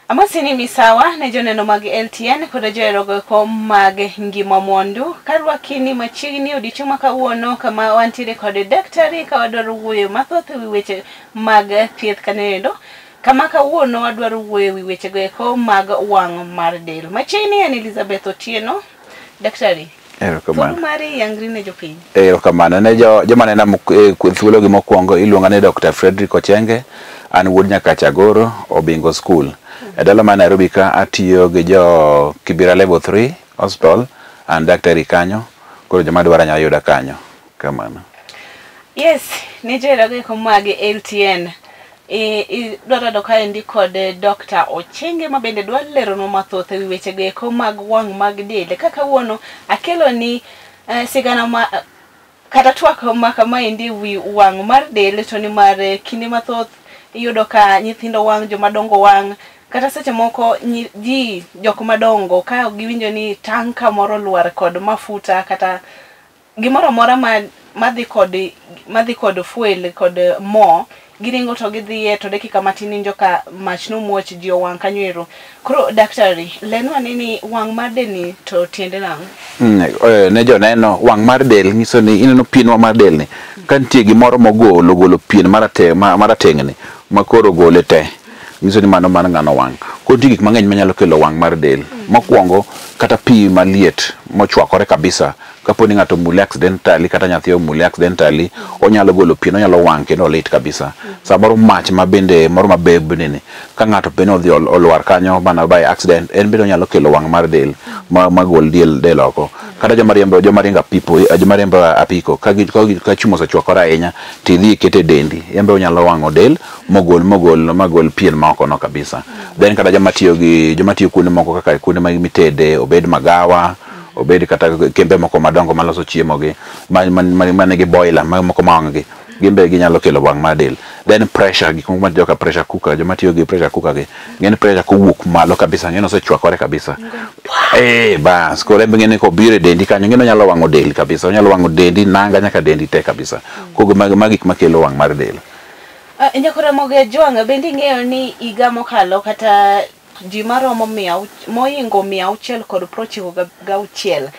Amosi ni misawa ne joneno mag LTN kod joherogo mag ngima mwandu. Karwaki ni machiegni odiochieng' ma kawuono kama wantiere kod daktari ka wadwaro wuoyo mathoth ewi weche mag thieth kanyoendo. Kama kawuono wadwaro wuoyo ewi weche go eko mag wang' mar del. Machiegni en Elizabeth Otieno. Daktari, Erokamano. thuolo mari yangri ne jopiny. Erokamano ne jo joma nena thuolo gi mokwongo iluonga ni Dr. Frederick Ochenge, an wuod Nyakach Agoro, Obingo School. E dala mar Nairobi ka atiyo gi jo Kibera Level 3 Hospital, an daktari kanyo, koro joma dwara nyalo yuda kanyo. Kamano. Yes, ne joherogo eko mag LTN. Idwa rado kaendi kod Dr. Ochenge ma bende dwa leronwa mathoth ewi weche go eko mag wang' mag del. Ka kawuono akelo ni sigana ma kata twak ma kamaendi ewi wang' mar del to nimar kinde mathoth iyudo ka nyithindo wang', joma dongo wang', kata seche moko ji jok madongo ka giwinjo ni tanka moro olwar kod mafuta kata gimoro amora ma madhi kod fuel kod mo, giringo to gidhiye to dakika matin iwinjo ka mach nomuoch, ji owang' kanyo ero. Koro daktari, lernwa ane ni wang' mar del ni to tiende nang'o? Ne joneno, wang' mar del nyiso ni ineno pienwa mar del ni ka nitie gimoro mogolo ogolo pien marateng' marateng' ni ma koro ogole te, nyiso ni mano mar ng'ano wang'. Koro nitie gik mang'eny manyalo kelo wang' mar del. Mokwongo, kata pi maliet mochwakore kabisa, kapo ni ng'ato omule accidentally kata nyathi omule accidentally, onyalo golo pien, onyalo wang' kendo olit kabisa. Samoro mach ma bende moro mabebni ni ka ng'ato bende odhi olwar kanyo mana by accident, en bende onyalo kelo wang' mar del ma gol del oko. Kata joma riembo apipo, joma riembo apiko ka chuma osechwakore ahinya tidhi ikete e dendi, en be onyalo wang'o del mogol magol pien ma oko no kabisa. Then kata joma tiyo kuonde moko kaka kuonde ma mitede, obed magawa, obed kata kembe moko madongo maloso chiemo gi ma nigi boiler ma moko ma wang' gi, gin be ginyalo kelo wang' mar del. Then pressure, gik moko joka pressure cooker, joma tiyo gi pressure cooker gi ng'eni pressure kowuok malo kabisa, ng'eni osechwakore kabisa, bas koro en be ng'eni kobiro e dendi kanyo, ng'eni onyalo wang'o del kabisa, onyalo wang'o dendi nanga nyaka dendi te kabisa. Koro magi gik makelo wang' mar del. Nyakora Ramogi Ajwang', bende ing'eyo ni higa mokalo kata ji maromo mohingo 696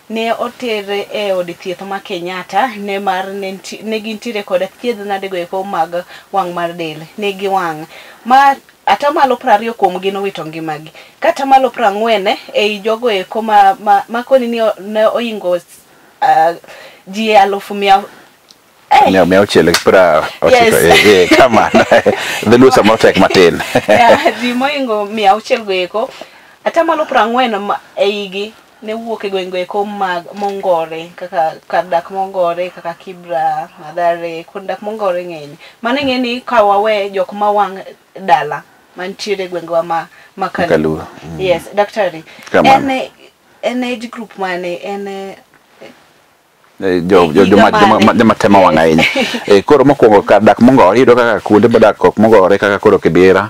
ne oter e od thieth ma Kenyatta ne mar ne gintiere kod thiedh nade go eko mag wang' mar del, ne giwang' ma 20% kuomgi nowito ngimagi, ka 40% ei jogo eko ma koni ni ne ohingo ji 100,000. 690. Kamano dholuo samoro tek matin. Yeah, ji mohingo 600 go eko, 40% e igi ne wuok e gwenge eko mag mongore kaka kar dak mongore kaka Kibra, Mathare, kuond dak mongore ng'eny. Mano ing'e ni ka wawe jok ma wang' dala mantiere e gwengewa ma Kaluo. Kaluo. Yes, daktari. Kamano. En age group mane? En jo jo higa joma joma mane? Joma temo wang' ahinya. Koro mokwongo kar dak mongore iyudo kaka kuonde modak ok mongore kaka koro Kibera,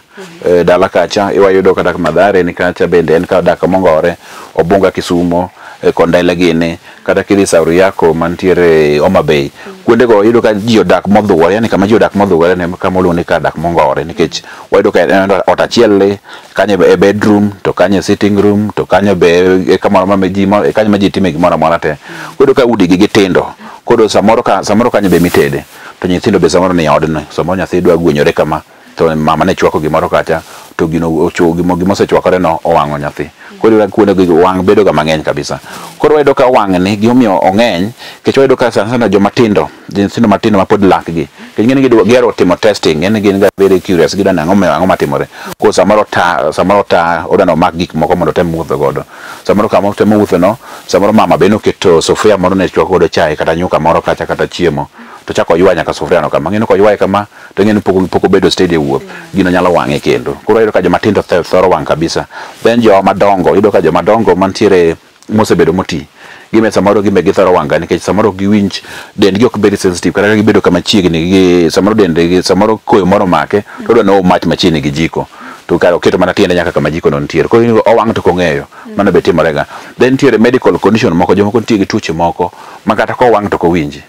dala kacha iwayudo kata Mathare ni kacha bende en kar dak mongore, Obunga Kisumo, Kondele gini, kata kidhi Sauri yako mantiere Homa Bay, kuonde go iyudo ka ji odak modhuwore, yani kama ji odak modhuwore ne kama oluongo ni kar dak mongore, nikech wayudo ka en ot achiel li kanyo e bedroom to kanyo e sitting room to kanyo be e kamoro ma ji kanyo ma ji time gimoro amora te. Koro ka udi gi gitindo, koro samoro kanyo be mitede to nyithindo be samoro ni e odno, samoro nyathi dwa gwenyore kama to mama ne chwako gimoro kacha to gino ocho gima osechwakore no owang'o nyathi. Koro iyudo ka kuonde gi wang' bedo ga mang'eny kabisa. Koro wayudo ka wang' ni gimomiyo ong'eny nikech wayudo ka sana sana joma tindo, nyithindo matindo ma pod lak gi, nikech ing'eni gihero timo testing, ng'eni gin ga very curious, gidwa ni ang'o ang'o matimore. Koro samoro ta odwa ni omak gik moko mondo otem wuotho godo, samoro kama otemo wuotho no, samoro mama be noketo sufuria moro ne chwako godo chae kata nyuka moro kacha kata chiemo to chako oywa nyaka sufuria no kama, ng'eni koywaye kama to ing'eni pok obedo steady e wuoth, gino nyalo wang'e kendo. Koro iyudo ka joma tindo thoro wang' kabisa. Then joma dongo, iyudo ka joma dongo mantiere mosebedo moti gime samoro gimbe githoro wang' ga nikech samoro ok giwinj dendgi, ok bed sensitive kata ka gibedo kama chiegni gi samoro dendgi, samoro koyo moro omake to odwa ni oom mach machiegni gi jiko to kare oketo mana tiende nyaka kama jiko no nitiere, koro ineno owang' to ok ong'eyo. Mano be timore ga. Then nitiere medical condition moko, jomoko nitie gi tuoche moko ma kata kowang' to ok owinji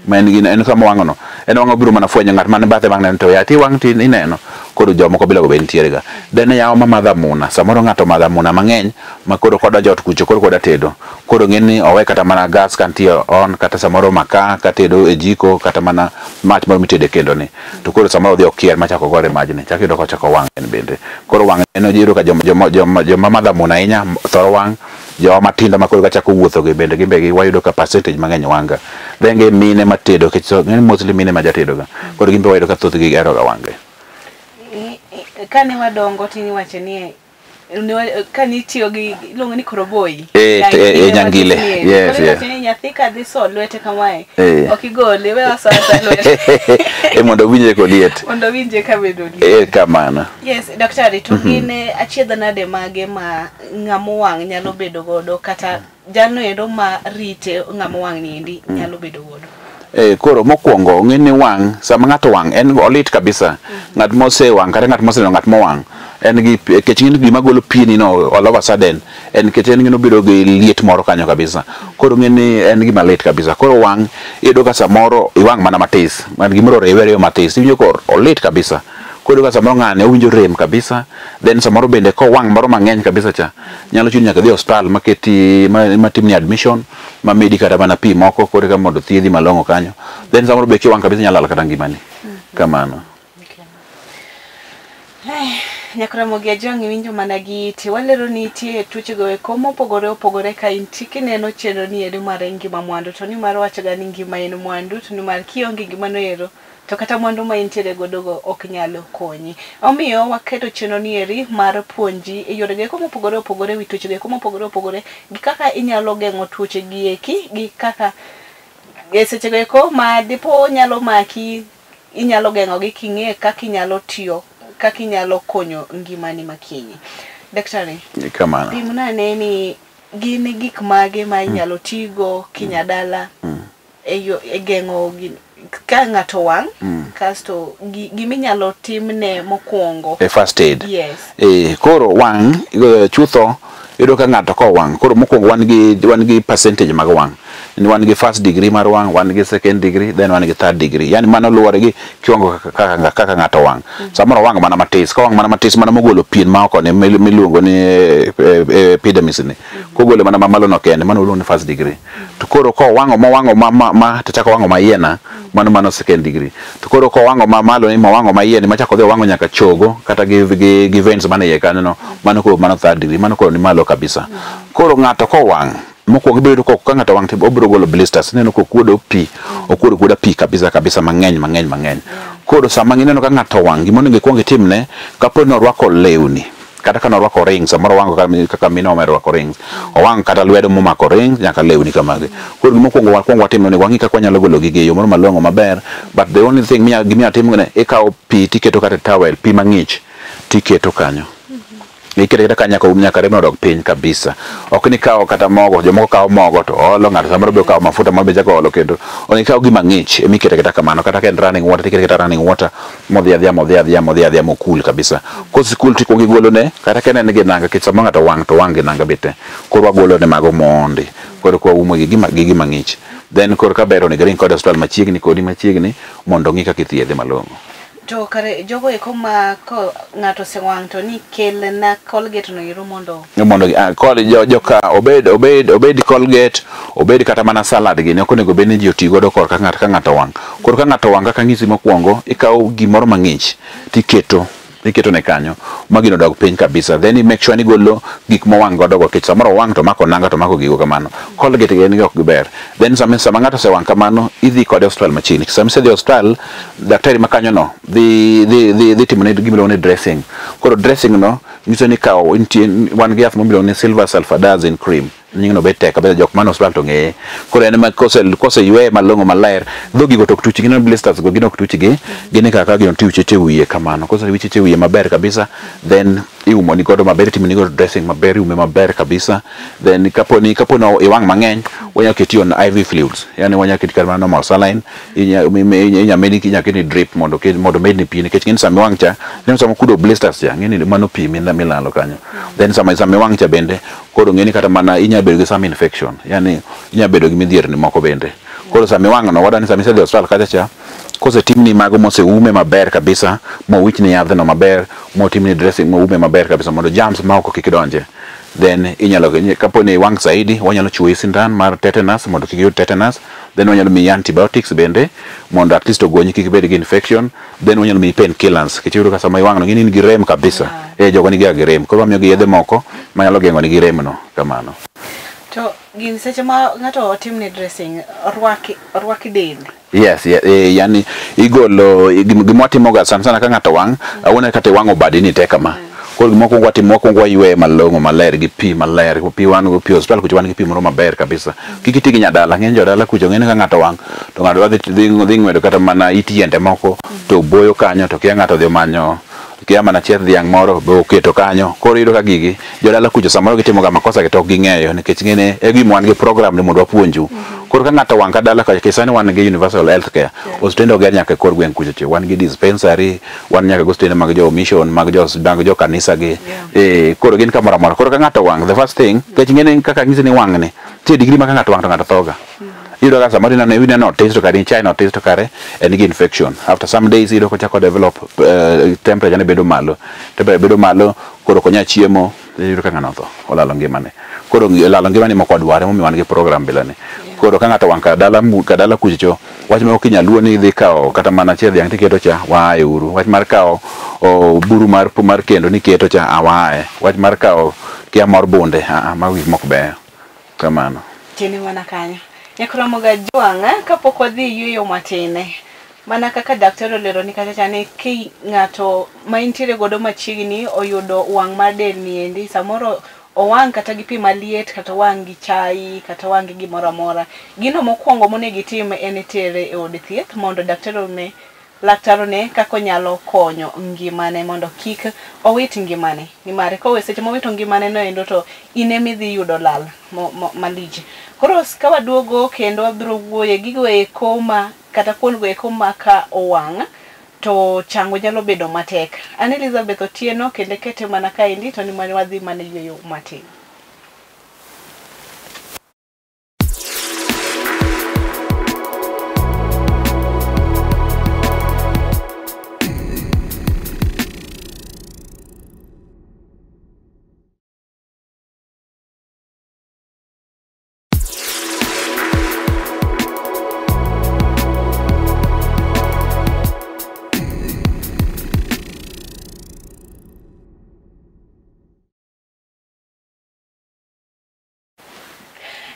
ma en gin en sama owang'o no en wang'o biro mana fwenyo ng'at man bathe bang' neno to ya ti wang' ti ineno. Koro jomoko bilago be nitiere ga. Then yawa ma madho amuna, samoro ng'ato madho amuna mang'eny ma koro kodonjo ot kucho koro koda tedo. Koro ng'e ni owe kata mana gas kantie on, kata samoro makaa katedo e jiko, kata mana mach moro mitede kendo ni. To koro samoro odhi okier machako gore majni, chako iyudo kochako wang' en bende. Koro wang' en iyudo ka joma madho amuna ahinya thoro wang', joma matindo ma koro kachako wuotho gi bende gin be wayudo ka percentage mang'eny wang' ga. Then gi mine matedo, nikech ng'eny mostly mine ma jatedo ga. Koro gin be wayudo ka thothgi gihero ga wang' gi. Kane wadongo tiniwacho ni kane itiyo gi iluongo ni koroboi. Nyangile. Yes, yes. Nyathi ka dhi so lwete kamae. Ok igole, we waso asa lwete. Mondo owinje koliet. Mondo owinje ka bedo liet. Kamano. Yes, daktari, to gin achiedh nade mage ma ng'ama owang' nyalo bedo godo, kata jalno endo ma rite ng'ama owang' ni endi nyalo bedo godo? Koro mokwongo ng'e ni wang', sama ng'ato wang' en olit kabisa. Ng'at mosewang' kata ng'at moseneno ng'at mowang' en gi kech ng'e ni gima golo pieni no all of a sudden en kech en gino bedo gi liet moro kanyo kabisa. Koro ng'e ni en gima lit kabisa. Koro wang' iyudo ka samoro iwang' mana matis, man gimoro oriwe ariwa matis, iwinjo ka olit kabisa. Koro ka samoro ng'ane owinjo rem kabisa, then samoro bende kowang' moro mang'eny kabisa cha, nyalo chuno nyaka dhi e osiptal maketi matimni admission, mamedi kata mana pi moko koro eka mondo thiedhi malong'o kanyo. Then samoro be kiwang' kabisa nyalo lal kata ngimani. Kamano. Nyakaramogi Ajwang' iwinjo mana gi iti. Walero ni nitie tuoche go eko mopogore opogore ka intie kineno chenro ni eri mar ngima mwandu, to nimar wachoga ni ngima en mwandu, to nimar kionge ngimano ero to kata mwandu ma intiere godo go ok nyal konyi. Omiyo waketo chenro ni eri mar puonji e yore go eko mopogore opogore wi tuoche go eko mopogore opogore gi kaka inyalo geng'o tuoche gi eki, gi kaka e seche go eko ma dipo nyalo maki inyalo geng'o gi king'e kaka inyalo tiyo, kaka inyalo konyo ngimani makinyi. Daktari, Kamano. pimna ane ni gin gik mage ma inyalo tigo kinyadala e geng'o ka ng'ato wang', kasto giminyalo timne mokwongo. E first aid. Yes. Koro wang' chutho iyudo ka ng'ato kowang', koro mokwongo wan gi percentage mag wang'. Wan gi first degree mar wang', wan gi second degree, then wan gi third degree. Yani mano luwore gi kiwango kaka ng'ato wang'. Samoro wang' mana matis, kowang' mana matis mana mogolo pien ma oko ni miluongo ni epidermis ni. Kogolo mana mamalo no kende, mano iluongo ni first degree. To koro kowang'o mowang'o ma to chako wang'o ma iye na, mano second degree. To koro kowang'o ma malo ni mowang'o ma iye ni machako dhi owang'o nyaka chogo kata gi veins mane iye kanyo no, mano koro mano third degree, mano koro ni malo kabisa. Koro ng'ato kowang' mokwongo ibiro yudo ka ng'ato wang' to obiro golo blisters, ineno kokuodo pi, okuodo kuoda pi kabisa kabisa mang'eny mang'eny mang'eny. Koro sama ineno ka ng'ato wang', gima onego ikwong itimne, kapo ni orwako lewni, kata ka norwako rings, samoro owang'o kaka mine ohero rwako rings, owang' kata lwedo momako rings nyaka lewni kamagi. Koro gima okwongo wakwong watim onego wang'i kaka wanyalo golo gigi e yo moro malong'o maber, but the only thing giminya timne, ikawo pi tiketo kata e towel, pi mang'ich tiketo kanyo. Ikete kata kanyo nyaka um nyaka remno odog piny kabisa. Ok ni kawo kata mogo, jomoko kawo mogo to olo, ng'ato samoro be okawo mafuta moro be chako olo kendo. Onego ikaw gima ng'ich emikete kata kamano, kata ka en running water tikete kata running water modhi adhiya modhi adhiya modhi adhiya mokul kabisa. Kosekul tikuongo igolone, kata ka en gi nanga, nikech samoro ng'ato wang' to wang' gi nanga be te. Koro wagolone mago mondi, koro kwa umo gi gima ng'ich. Then koro ka ber onego iring kode e osiptal machiegni kodi machiegni mondo ong'i kaka ithiedhe malong'o. To kare jogo eko ma ko ng'ato osewang' to ni kelna Colgate no ero mondo mondo kod joka obed Colgate, obed kata mana salad gini, ok onego bed ni ji oti godo korka ng'ato ka ng'ato wang'. Koro ka ng'ato wang' kaka ng'isi mokwongo, ikawo gimoro mang'ich tiketo iketo ne kanyo ma gino dog piny kabisa. Then you make sure ni golo gik mowang' godo go, nikech samoro owang' to mako nanga to mako gigo kamano. Colgate gin ok giber. Then sama ng'ato osewang' kamano, idhi kode e osiptal machiegni. Sama isedhi e osiptal, daktari ma kanyo no dhi timo ne gima iluongo ni dressing. Koro dressing no nyiso ni kawo nitie wan gi yath miluongo ni silver sulfadiazine cream. Nyingno be tek kabisa, jok mane osiptal to ng'eye. Koro en ma kose yweye malong'o maler, dho gigo to ok tuch, gin blisters go gin ok tuch gi, gin kaka gino tiwiche e wiye kamano. Kose wiche e wiye maber kabisa, then iumo ni godo maber, itimo ni godo dressing maber, iume maber kabisa. Then kaponi iwang' mang'eny, wanyalo keti on IV fluids, yani wanyalo keti kata mana normal saline, inya medi, inya keti drip mondo medni pi, nikech ng'eni sama iwang' cha, ng'eni sama okuodo blisters cha, ng'eni mano pi milalo kanyo. Then sama iwang' cha bende, koro ng'eni kata mana inya bedo gi some infection, yani inya bedo gi midhierni moko bende. Koro sama iwang' no, wadwani sama isedhi e osiptal kacha cha, Kosetimni mago moseume maber kabisa, mowichni yadhno maber, motimni dressing moume maber kabisa mondo germs ma oko kik donje. Then inyalo, kapo ni wang' saidi, wanyalo chuoyi sindan mar tetanus mondo kik iyud tetanus. Then wanyalo miyi antibiotics bende mondo at least ogonyi kik ibed gi infection. Then wanyalo miyi painkillers, nikech iyudo ka sama iwang' no in gi rem kabisa. Jogo nigi gi rem. Koro wamiyogi yedhe moko manyalo geng'o nigi rem no kamano. To gin seche ma ng'ato otimne dressing, orwaki del. Yes, yani igolo gima watimoga sana sana ka ng'ato wang', awuone kata iwang'o badi ni te kama. Koro gima wakwongo watimo, wakwongo wayweye malong'o maler gi pi maler. Pi wan go pi osiptal kucho wan gi pi moro maber kabisa. Kik iti gi nyadala, ng'eny jodala kucho ng'eni ka ng'ato wang' to ng'ato dhi ng'wedo kata mana it yiende moko to boyo kanyo, to kia ng'ato dhi omanyo kia mana chieth dhiang' moro be oketo kanyo. Koro iyudo ka gigi jodala kucho samoro gitimo ga makosa gi to ok ging'eyo, nikech ng'ene e gima wan gi program ni mondo wapuonju. Koro ka ng'ato wang' ka dala kacha, sani wan gi universal health care, osiptende oger nyaka e kor gweng' kucho cha. Wan gi dispensary, wan nyaka gi osiptende mag jo mission, mag jo kanisa gi. Koro gin kamoro amora. Koro ka ng'ato wang', the first thing, nikech ng'ene kaka nyisi ni wang' ni, nitie degree ma ka ng'ato wang' to ng'ato thoga. Iyudo ka samoro ineno otis to kare chai no otis to kare en gi infection. After some days iyudo kochako develop, temperature ne bedo malo. Temperature bedo malo, koro ok onyal chiemo, iyudo ka ng'ano otho, olalo ngimane. Koro lalo ngimane mok wadwar, emomiyo wan gi program bila ni. Koro ka ng'ato wang' kadala kucho, wach ma ok inyal luo ni idhi kawo kata mana chieth dhiang' tiketo cha, waaye uru. Wach mar kawo buru mar kendo ni keto cha, awaaye. Wach mar kawo kia mor bunde, mago gik mok beyo. Kamano. Tieni mana kanyo. Nyakromo ga jwang', kapok wadhi yueyo matin. Mana kaka daktari olero ni kacha cha ni ki ng'ato ma intiere godo machiegni oyudo wang' mar del niendi, samoro owang' kata gi pi maliet, kata owang' gi chai, kata owang' gi gimoro amora. Gino mokwongo monego itim en tere e od thieth mondo daktari one, laktar one kaka onyalo konyo ngimane mondo kik owit ngimane. Nimar kowe seche mowito ngimane no endo to in ema idhi yudo lal malich. Koro ka waduogo kendo wabiro wuoye gigo eko ma kata kuondgo eko ma ka owang' to chango nyalo bedo matek. An Elizabeth Otieno kendo kete mana kaendi to ni mana wadhi mana yueyo matin.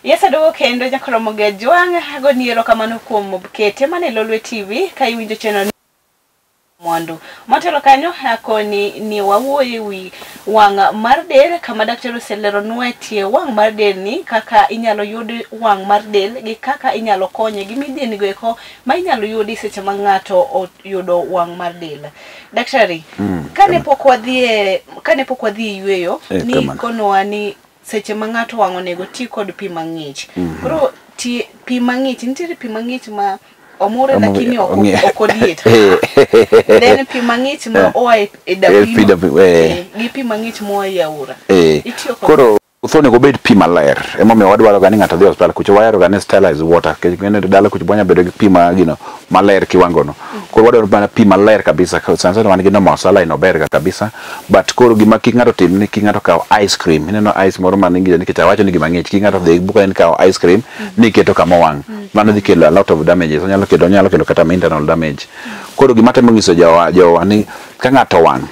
Yes, aduogo kendo nyakromo ga jwang' agoni erokamano kuom kete mane Lolwe TV ka iwinjo chenro mwandu. Motelo kanyo akoni ni wawuoyo e wi wang' mar del kama daktari oseleronwa tie wang' mar del ni kaka inyalo yud wang' mar del gi kaka inyalo konye gi midhieni go eko ma inyalo yudi seche ma ng'ato oyudo wang' mar del. Daktari, kane pok wadhi e yueyo, ni konowa ni seche ma ng'ato wang' onego ti kod pi mang'ich. Koro pi mang'ich, nitiere pi mang'ich ma omure lakini ok oliet. Then pi mang'ich ma oa e dapino, gi pi mang'ich moa e aora. Itiyo kod Koro utho onego obed pi maler. Emomiyo wadwaro ga ni ng'ato dhi e osiptal kucho, wahero ga ni sterilized water. Nikech ng'eny dala kucho wanya bedo gi pi ma gino maler kiwango no. Koro wadwaro mana pi maler kabisa. Sana sana wan gi normal saline ober ga kabisa. But koro gima kik ng'ato tim ni kik ng'ato kaw ice cream. Ineno ice moro man gi nikech awacho ni gima ng'ich, kik ng'ato dhi buka en kaw ice cream ni keto kama owang'. Mano dhi kelo a lot of damages. Onyalo kelo kata internal damage. Koro gima temo nyiso jowa ni ka ng'ato owang',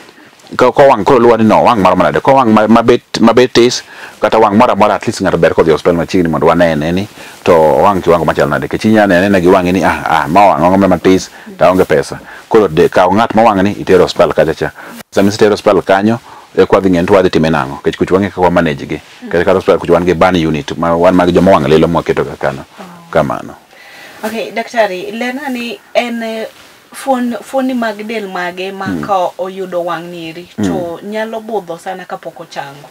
kowang' koro luwa ni no wang' moro manade, kowang' mabet tis kata wang' moro amora, at least ng'ato ber kodhi e osiptal machiegni mondo wanene ni to owang' kiwango machal nade. Nikech inyalo nene nena gi wang'i ni ma owang' ong'o matis to aonge pesa. Koro kaw ng'at mowang' ni itere osiptal kacha cha. Sama isetere osiptal kanyo, eka wadhi ng'eyo ni to wadhi time nang'o. Nikech kucho wang'e kaka wa manage gi. Kata ka osiptal kucho wan gi burn unit ma wan mag joma owang' lilo mwaketo ga kano. Kamano. Okay, daktari, lerna ni en fuoni mag del mage ma ka oyudo wang' nieri to nyalo budho sana kapok ochango?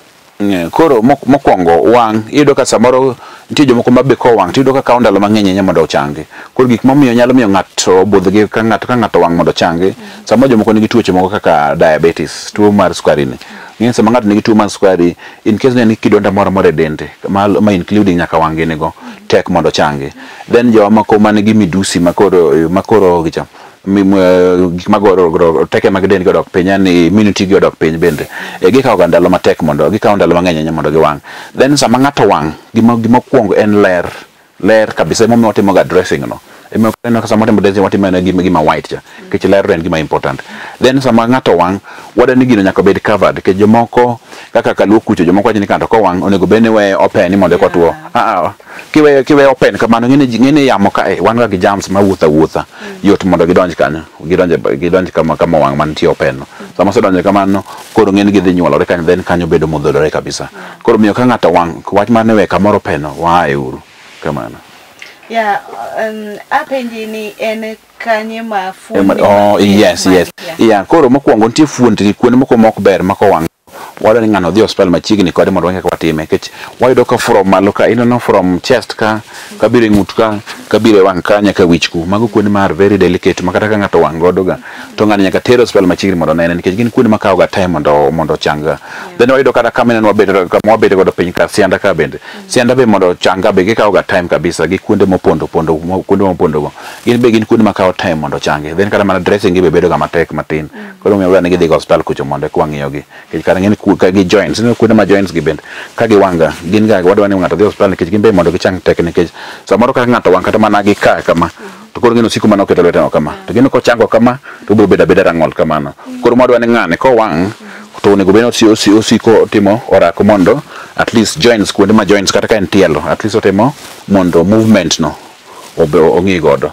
Koro mokwongo wang' iyudo ka samoro nitie jomoko ma be kowang' tiyudo ka kawo ndalo mang'eny ahinya mondo ochangi. Koro gik momiyo nyalo miyo ng'ato obudh gi ka ng'ato wang' mondo ochangi, samoro jomoko nigi tuoche moko kaka diabetes, tuo mar sukari ni. Ng'eny sama ng'ato nigi tuo mar sukari, in case ne en kidonda moro amora e dende, ma including nyaka wang' gini go, tek mondo ochangi. Then jomoko man gi midusi makoro gicha, Gik magoro teke mag dendgi odok piny, yani immunity gi odok piny bende. Gikawo ga ndalo matek mondo gikawo ndalo mang'eny ahinya mondo giwang'. Then sama ng'ato wang', gima okuongo en ler. Ler kabisa emomiyo watimo ga dressing no. Emomiyo ineno ka sama watimo dressing watimo mana gima white cha. Nikech ler en gima important. Then sama ng'ato wang', wadwa ni gino nyaka bed covered. Nikech jomoko kaka kaluo kucho, jomoko wacho ni ng'ato kowang' onego bed ni iweye open mondo eka otuo. Kiweye open kamano, ng'eni yamo ka wan ga gi germs mawuotho awuotha. Yot mondo gidonj kanyo, gidonj kama owang' mantie open no. Sama osedonjo kamano, koro ng'eni gidhi nyuolore kanyo, then kanyo bedo modholore kabisa. Koro miyo ka ng'ato wang', wach mar ni we kamoro open no, waaye uru. Kamano. Yeah, apenji ni en kanye ma fuondni Oh, yes, yes. Yeah, koro mokwongo nitie fuondni kuonde moko mok ber ma kowang'. Wadwa ni ng'ano odhi e osiptal machiegni kode mondo wang'e kaka watime. Nikech wayudo ka from malo ka, ineno from chest ka, kabiro e ng'ut ka, kabiro e wang' ka nyaka wich ku. Mago kuonde ma are very delicate ma kata ka ng'ato wang' godo ga, to ng'ani nyaka tere osiptal machiegni mondo onene nikech gin kuonde makawo ga time mondo ochang ga. Then wayudo kata kama ineno wabedo, kama wabedo godo piny ka, sianda ka bende. Sianda be mondo ochang ga be gikawo ga time kabisa gi kuonde mopondo pondo, kuonde mopondo go. Gin be gin kuonde makawo time mondo ochangi. Then kata mana dressing gi be bedo ga matek matin. Koro omiyo wadwa ni gidhi go osiptal kucho mondo eka wang'iyo gi. Nikech kata ng'eni ka gi joints, ineno kuonde ma joints gi bende ka giwang' ga, gin ga wadwa ni ng'ato dhi osiptal nikech gin be mondo gichang tek nikech samoro kaka ng'ato wang' kata mana gi ka kama, to koro ng'eno osiko mana oketo lwete no kama. To gino kochango kama, to obiro bedo abeda rang'ol kamano. Koro mwadwa ni ng'ani kowang' to onego bed ni osiko otimo orako mondo at least joints, kuonde ma joints kata ka en tielo, at least otimo mondo movement no ong'i godo.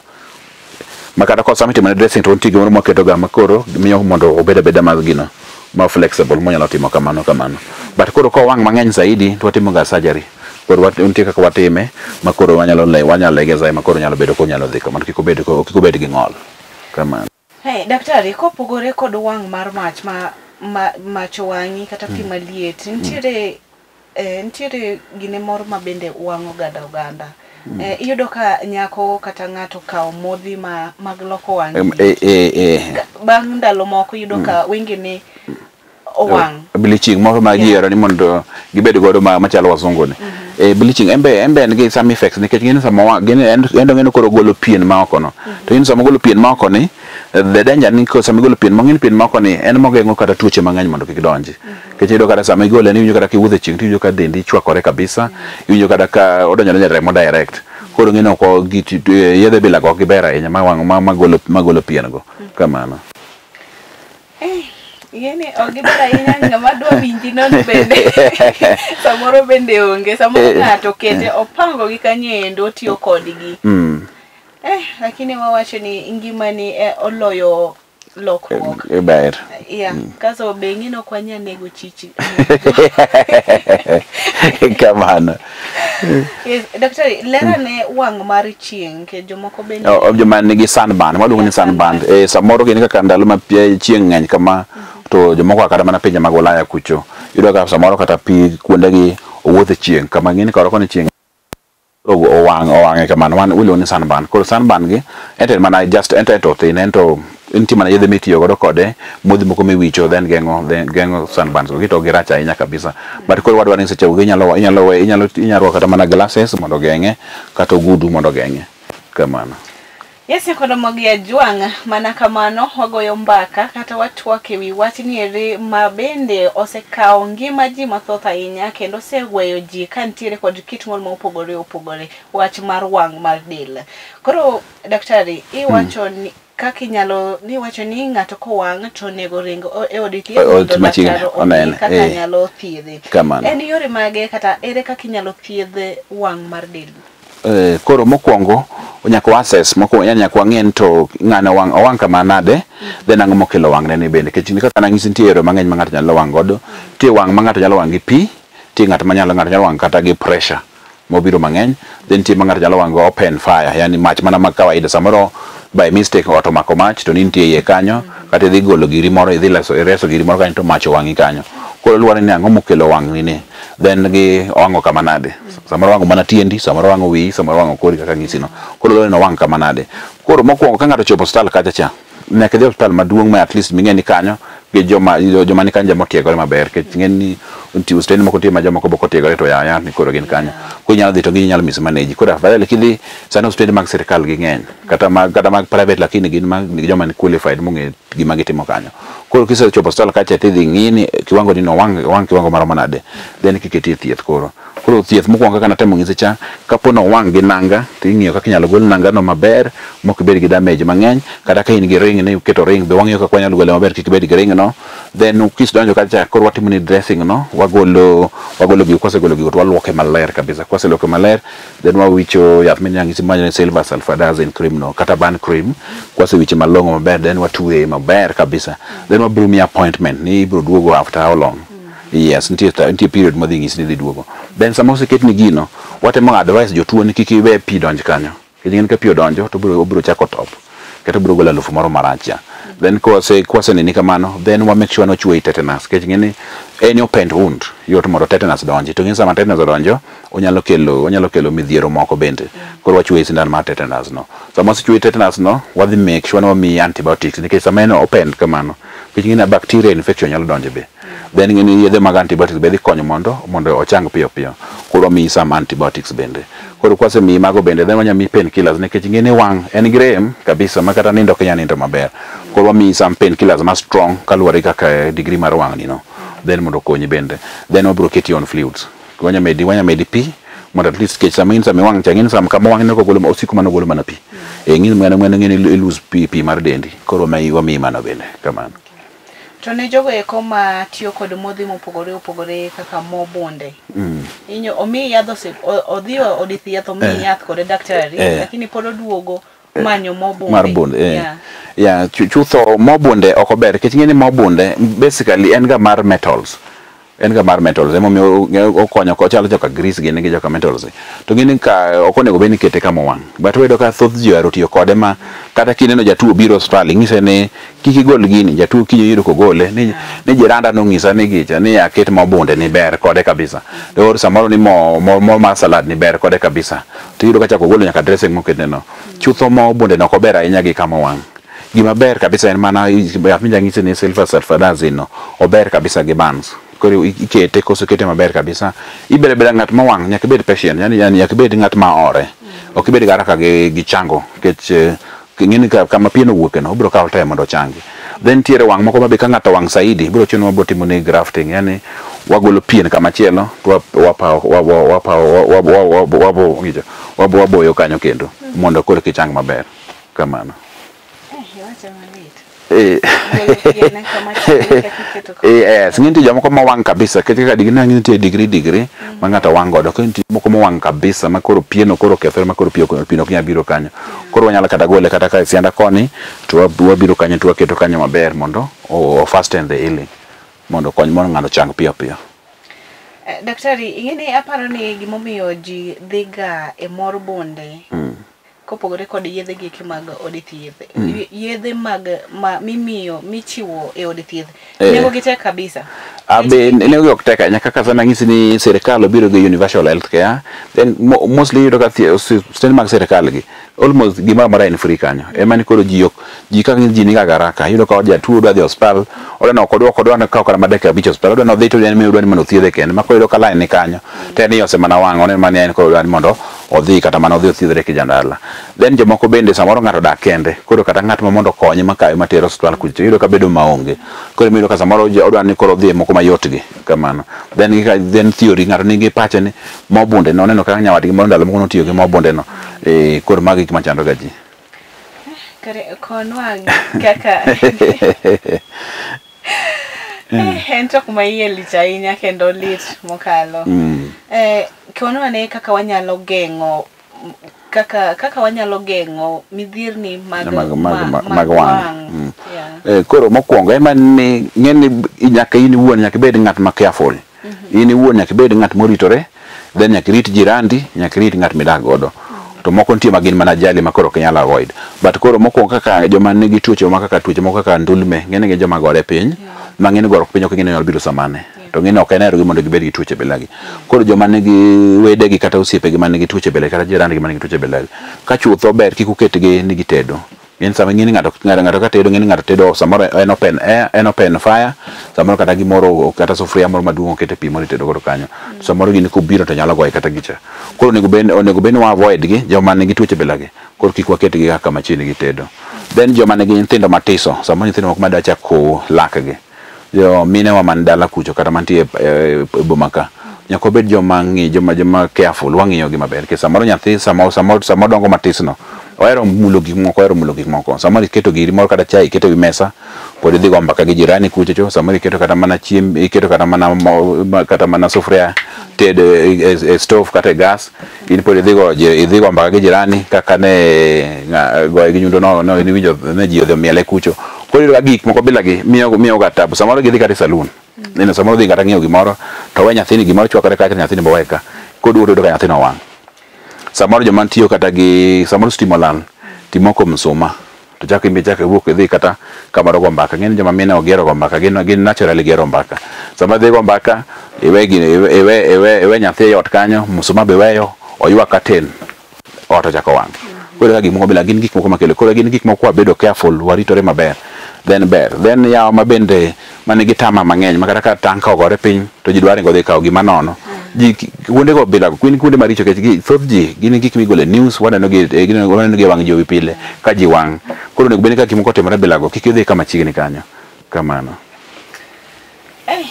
Ma kata ko sama itimo ne dressing to nitie gimoro mwaketo ga ma koro miyo mondo obed abeda mar gino ma flexible monyalo timo kamano kamano. But koro kowang' mang'eny zaidi to watimo ga surgery. Koro nitie kaka watime ma koro wanyalo legeza ma koro nyalo bedo konyalo dhi kamano kik obed gi ng'ol. Kamano. Hey, daktari, kopogore kod wang' mar mach ma mach wang'i kata pi maliet, nitiere gine moro ma bende wang'o gada oganda. Iyudo ka nyako kata ng'ato kawo modhi mag loko wang'. Bang' ndalo moko iyudo ka wengene owang'. Bleaching moro ma ji ohero ni mondo gibed godo machalo wazungu ni. Bleaching embe en gi some effects nikech gin sama gin en ng'eno koro golo pien ma oko no. To in sama golo pien ma oko ni, the danger ni ko sama golo pien mang'eny pien ma oko ni en mogeng'o kata tuoche mang'eny mondo kik donji. Nikech iyudo kata sama igole ni iwinjo kata kiwuotho e chieng' to iwinjo ka dendi chwakore kabisa, iwinjo kata ka odonjo adonja remo direct. Koro ng'eno ko yedhe bila go ok giber ahinya ma wang' magolo pien go. Kamano. Yeni ok giber ahinya, ng'ama dwa winji nono bende. Samoro bende onge, samoro ng'ato kete opango gi kanyo endo otiyo kodgi. Lakini wawacho ni ngimani oloyo lokruok. Ber. Yeah, kaso be ng'ino ok wanyal nego chichi. Kamano. Yes, daktari, ler ane wang' mar chieng' nikech jomoko bende Joma nigi sunburn, waluongo ni sunburn. Samoro gin kaka ndalo ma chieng' ng'eny kama, to jomoko kata mana pinje mag Ulaya kucho. Iyudo ka samoro kata pi kuondegi owuotho e chieng' kama ng'eni koro koni chieng' owang'e kamano, wan iluongo ni sunburn. Koro sunburn gi ento en mana just ento to thin, ento nitie mana yedhe mitiyo godo kode, modhi moko miwicho then geng'o sunburns go, to girach ahinya kabisa. But koro wadwa ni seche go inyalo rwako kata mana glasses mondo ogeng'e, kata ogudu mondo ogeng'e. Kamano. Yes, nyakondo mogi ajwang', mana kamano wagoyo mbaka kata watwak ewi wach nieri ma bende osekawo ngima ji mathoth ahinya kendo oseweyo ji ka nitiere kod kit ng'ol ma opogore opogore, wach mar wang' mar del. Koro daktari, iwacho ni kaka inyalo, niwacho ni ng'ato kowang' to onego ring e od thieth mondo machiegni, laktar ong'i onene, kaka nyalo thiedhe. Kamano. En yore mage kata ere kaka inyalo thiedh wang' mar del? Koro mokwongo nyaka wa assess, mokwongo yani nyaka wang'e ni to ng'ano owang' kama nade, then ang'o mokelo wang'ne ni bende. Nikech kaka nang'isi nitie yore mang'eny ma ng'ato nyalo wang' godo. Nitie wang' ma ng'ato nyalo wang' gi pi, nitie ng'at ma nyalo, ng'ato nyalo wang' kata gi pressure mobiro mang'eny, then nitie ma ng'ato nyalo wang' go open fire, yani mach mana ma kawaida. Samoro by mistake ot omako mach to ni nitie iye kanyo, kata idhi golo giri moro, idhi ireso giri moro kanyo to mach owang'i kanyo. Koro luwore ni ang'o mokelo wang'ni ni, then gi owang'o kama nade. Samoro owang'o mana tiendi, samoro owang'o wiyi, samoro owang'o kori kaka ng'isi no. Koro luwore ni owang' kama nade. Koro mokwongo ka ng'ato ochopo osiptal kacha cha, nyaka idhi osiptal maduong' ma at least ming'e ni kanyo gi joma ni kanyo joma otiegore maber, nikech ing'e ni Nitie osiptende moko nitie ma jomoko bok otiegore to ya ni koro gin kanyo. Koro inyalo dhi to ginyalo mismanage. Koro afadhali kidhi sani osiptende mag sirikal gi ng'eny kata mag private, lakini gin mag joma ni qualified mong'e gima gitimo kanyo. Koro kisechopo osiptal kacha tidhi ng'i ni kiwango ni no wang' kiwango maromo nade, then kiketi e thieth. Koro thieth mokwongo kaka natemo nyisi cha, kapo ni owang' gi nanga to ing'iyo kaka inyalo gol nanga no maber mok ibed gi damage mang'eny. Kata ka in gi ring ni iketo ring be wang'iyo kaka wanyalo gole maber kik ibed gi ring no. Then kisedonjo kacha koro watimo ni dressing no, wagolo gigo, kwasegolo gigo to waluoke maler kabisa. Kwaseluoke maler then wawicho yath minyalo nyisi ma silver sulfadiazine cream no kata burn cream. Kwasewiche malong'o maber then watweye maber kabisa. Then wabiro miyi appointment ni ibiro duogo after how long. Yes, nitie period madhi nyisi ni dhi duogo. Then sama oseketni gino, watemo advice jotuo ni kik iwe pi donj kanyo. Nikech ing'e ni ka pi odonjo to obiro chako top. Kata obiro golo alufu moro marach cha. Then kwase nini kamano, then wa make sure ni ochuoyi tetanus. Nikech ing'e ni any open wound yot mondo tetanus donji. To ing'e ni sama tetanus odonjo, onyalo kelo midhiero moko bende. Koro wachuoyi sindan mar tetanus no. Sama osechuoyi tetanus no, wadhi make sure ni wamiyi antibiotics. Nikech sama en open kamano, nikech ing'e ni bacteria infection nyalo donjo be. Then ing'e ni yedhe mag antibiotics be dhi konyo mondo ochang piyo piyo. Koro wamiyi some antibiotics bende. Koro kwasemiyi mago bende, then wanyalo miyi painkillers nikech ing'e ni wang' en gi rem kabisa ma kata nindo ok inyal nindo maber. Koro wamiyi some painkillers ma strong kaluwore gi kaka degree mar wang' ni no. Then mondo okonyi bende. Then wabiro keti on fluids. Wanya medi pi mondo at least kech sama in sama wang' cha ing'e ni sama kama wang' ni ok ogolo osiko mana ogolo mana pi. Ing'e ni ng'e ni ilose pi mar dendi. Koro wamiyi mano bende kamano. To ne jogo eko ma tiyo kod modhi mopogore opogore kaka mo bunde. Inyo omi yath odhi od thieth omi yath kod daktari, lakini pod oduogo manyo mo bunde. Mar bunde. Yeah, chutho mo bunde ok ober nikech ing'e ni mo bunde basically en ga mar metals. En ga mar metals emomiyo okonyo kochalo joka grease gin gi joka metals. To ng'e ka ok onego bed ni ikete kama owang'. But wayudo ka thoth ji ohero tiyo kode ma kata kineno jatuo biro osiptal ing'ise ni kik igol gini, jatuo kiny oyudo kogole ni jiranda nong'isa ni gicha ni aket mo bunde ni ber kode kabisa. To samoro ni mo mar salad ni ber kode kabisa. To iyudo ka chako golo nyaka dressing moketne no. Chutho mo bunde no ok ober ahinya gi kama owang'. Gima ber kabisa en mana yath minyalo ni silver sulfadiazine no ober kabisa gi burns. Koro ikete kosekete maber kabisa. Ibere beda ng'at ma wang' nyaka ibed patient, yani nyaka ibed ng'at ma ore. Ok ibed garaka gi chango nikech ing'e ni kama pien owuoke no obiro kawo time mondo ochangi. Then nitiere wang' moko ma be ka ng'ato wang' saidi biro chuno wabiro timo ne grafting, yani wagolo pien kama chielo to waboyo kanyo kendo mondo koro kichang maber kamano. Yes, nitie jomoko ma wang' kabisa kech kaka degree nitie degree ma ng'ato wang' godo. Kendo nitie moko ma wang' kabisa ma koro pien koro okethore ma koro pien ok nyal biro kanyo. Koro wanyalo kata gole kata ka sianda koni to wabiro kanyo to waketo kanyo maber mondo o fasten the healing mondo okony mondo ng'ato chang piyo piyo. Daktari, ing'e ni aparo ni gimomiyo ji dhiga e mor bunde kopogore kod yedhe gi eki mag od thieth, yedhe mag mimiyo michiwo e od thieth nengo gi tek kabisa. Abe nengo gi ok tek ahinya kaka sama ng'isi ni sirikal obiro gi universal health care, then mostly iyudo ka osiptende mag sirikal gi almost gimoro amora en free kanyo. Ema ni koro ji ok ji kaka ji niga garaka iyudo ka jatuo dwa dhi osiptal odwa ok odwa kawo kata madakika 5 osiptal odwa nodhi to en odwa ni mondo othiedhe kende ma koro iyudo ka line ni kanyo to en osemana wang' oneno mana ni en koro odwa ni mondo odhi kata mana odhi othiedhre kijandala. Then jomoko bende samoro ng'ato dak kende koro kata ng'at ma mondo okonye makawe matere osiptal kucho iyudo ka bedo maonge. Koro iyudo ka samoro odwa ni koro odhi e moko mayot gi kamano. Then theory ng'ato nigi pache ni mo bunde no oneno kaka nyawadgi moro ndalo moko notiyo gi mo bunde no. Koro mago gik machando ga ji. Kare konwa kaka en tok ma iye lich ahinya kendo lit mokalo. Konwa ne kaka wanyalo geng'o kaka wanyalo geng'o midhierni mag wang'. Koro mokwongo ema ni ng'e ni nyaka in iwuon nyaka ibed ng'at ma careful. In iwuon nyaka ibed ng'at moritore, then nyaka irit jirandi, nyaka irit ng'at midak godo. To moko nitie ma gin mana ajali ma koro ok inyal avoid. But koro mokwongo kaka joma nigi tuoche moko kaka tuoche moko kaka ndulme, ng'e ni gin joma gore piny, ma ng'e ni goruok piny ok ing'e ni nyalo biro samane. To ng'e ni ok en herogi mondo gibed gi tuoche bilagi. Koro joma nigi wedegi kata osiepegi man nigi tuoche bilagi kata jirandegi man nigi tuoche bilagi, ka chutho ber kik uketgi ni gitedo. Ng'eni sama ing'eni ng'ato ng'ato ka tedo, ng'eni ng'ato tedo samoro en open air, en open fire, samoro kata gimoro kata sufuria moro maduong' okete pi moro itedo godo kanyo. Samoro gini kobiro to nyalo goye kata gicha. Koro onego bed ni wa avoid gi joma nigi tuoche bila gi. Koro kik waketgi kaka machiegni gi tedo. Then joma nigi nyithindo matiso, samoro nyithindo moko madwa chako lakgi. Jo mine wa man dala kucho kata mantie e boma ka. Nyaka wabed joma ng'i joma careful, wang'iyo gi maber. Nikech samoro nyathi sama sama sama odongo matis no, ohero mulo gik moko, ohero mulo gik moko. Samoro iketo giri moro kata chai iketo e wi mesa, pod idhi go mbaka gi jirani kucho cho. Samoro iketo kata mana chiemb, iketo kata mana mo, kata mana sufuria tedo e stove kata e gas, in pod idhi go mbaka gi jirani kaka ne goye gi nyundo no, no iwinjo ne ji odhi omiele kucho. Koro iyudo ka gik moko bila gi miyo ga tabu. Samoro gidhi kata e saloon. Neno samoro dhi kata ng'iewo gimoro to we nyathini gimoro chwakore kacha, nyathini bo we ka. Koduogo to iyudo ka nyathino owang'. Samoro joma tiyo kata gi samoro stima olal timoko msuma to chako imbe chako iwuok idhi kata kamoro go mbaka. Ng'eni joma mine ok gihero go mbaka, gin naturally gihero mbaka. Sama dhi go mbaka iwe gini, iwe nyathi e ot kanyo, msuma be iweyo oywak ka ten, ot ochako wang'. Koro ka gik moko bila gin gik moko makelo. Koro gin gik moko wabedo careful, waritore maber. Then ber. Then yawa ma bende manigi tama mang'eny ma kata ka tanka ogore piny to ji dwa ringo dhi kawo gima nono. Ji kuonde go bila gin kuonde maricho nikech thoth ji gin gik migolo e news, waneno gi waneno gi e wang' jowi pile ka ji wang'. Koro onego bed ni ka gimoko otimore bila go kik idhi kama chiegni kanyo. Kamano. Hey,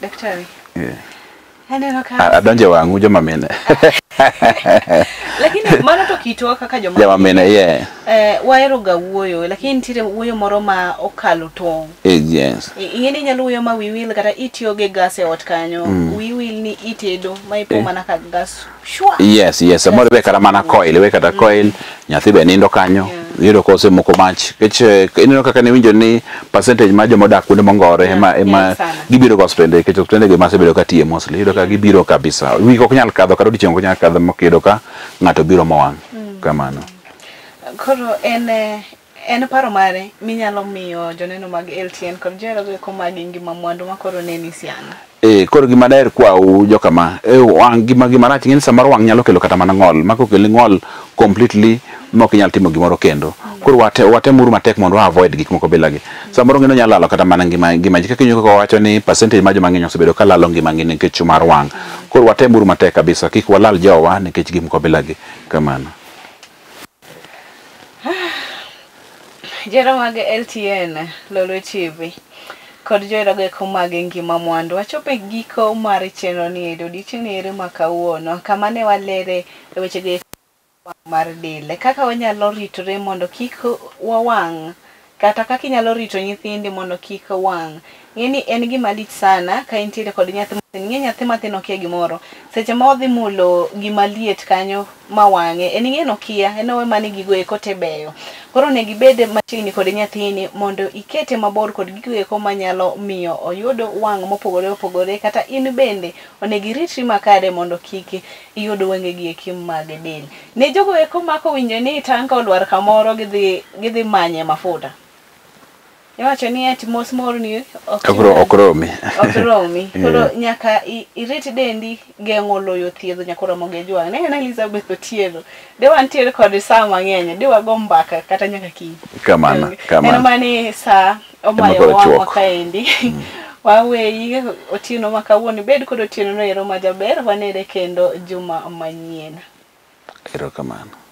daktari. Yeah. Aneno ka Adonjo e wang'u joma mine. Lakini mano to kitwa kaka joma mine, yeah. Wahero ga wuoyo, lakini nitiere wuoyo moro ma okalo tong'. Yes. Ing'e ni inyalo wuoyo ma wiyi wil kata itiyo gi gas e ot kanyo. Wiyi wil ni itedo ma ipo mana ka gas shwa. Yes, yes. Samoro iwe kata mana coil, iwe kata coil, nyathi be nindo kanyo. Iyudo ka osemoko mach. Nikech ineno kaka niwinjo ni percentage mar joma odak kuonde mongore ema gibiro go osiptende, nikech osiptende go ema asebedo ka tiye mostly. Iyudo ka gibiro kabisa. Wik ok nyal kadho kata odiochieng' ok nyal kadho mok iyudo ka ng'ato biro mowang'. Kamano. Koro en paro mare minyalo miyo joneno mag LTN kod joherago eko mag Ngima Mwandu ma koro neni siana? Koro gima daher kwau jokama, wang' gima rach ng'eni samoro wang' nyalo kelo kata mana ng'ol, ma kokelo ng'ol completely ma ok inyal timo gimoro kendo. Koro watemuru matek mondo wa avoid gik moko bila gi. Samoro ng'eno nyalo lalo kata mana ngima ji, kaka ineno kaka wawacho ni percentage mar joma ng'eny osebedo ka lalo ngima gi nikech mar wang'. Koro watemuru matek kabisa kik walal jowa nikech gik moko bila gi. Kamano. Jera mag LTN, Lolwe TV kod joherago eko mag Ngima Mwandu. Wachopo e giko mar chenro ni e odiochieng' ni ere ma kawuono, kama ne walere e weche go mar del, kaka wanyalo ritore mondo kik wawang', kata kaka inyalo rito nyithindi mondo kik wang'. Ng'e ni en gima lich sana ka intiere kod nyathi matin. Ing'e nyathi matin okia gimoro. Seche ma odhi mulo gima liet kanyo ma wang'e, en ing'e nokia, en owe mana gigo eko te beyo. Koro onego ibed machiegni kod nyathini mondo ikete mabor kod gigo eko manyalo miyo oyud wang' mopogore opogore, kata in bende onego iritri makare mondo kik iyud wenge gi eki mag del. Ne jogo eko ma kowinjo ni tanka olwar kamoro gidhi manye mafuta. Iwacho ni ati mos mor ni ok romi. Ok romi. Koro nyaka irit dendi geng'o loyo thiedho nyaka oromo gi jwang'. Ne en Elizabeth Otieno. De wantiere kod saa mang'eny, de wago mbaka kata nyaka kiny. Kamano, kamano. En mani saa omayo wang'wa kaendi. Waweyi Otieno ma kawuono, ibed kod Otieno no ero majaber, wanere kendo juma manyien. Erokamano.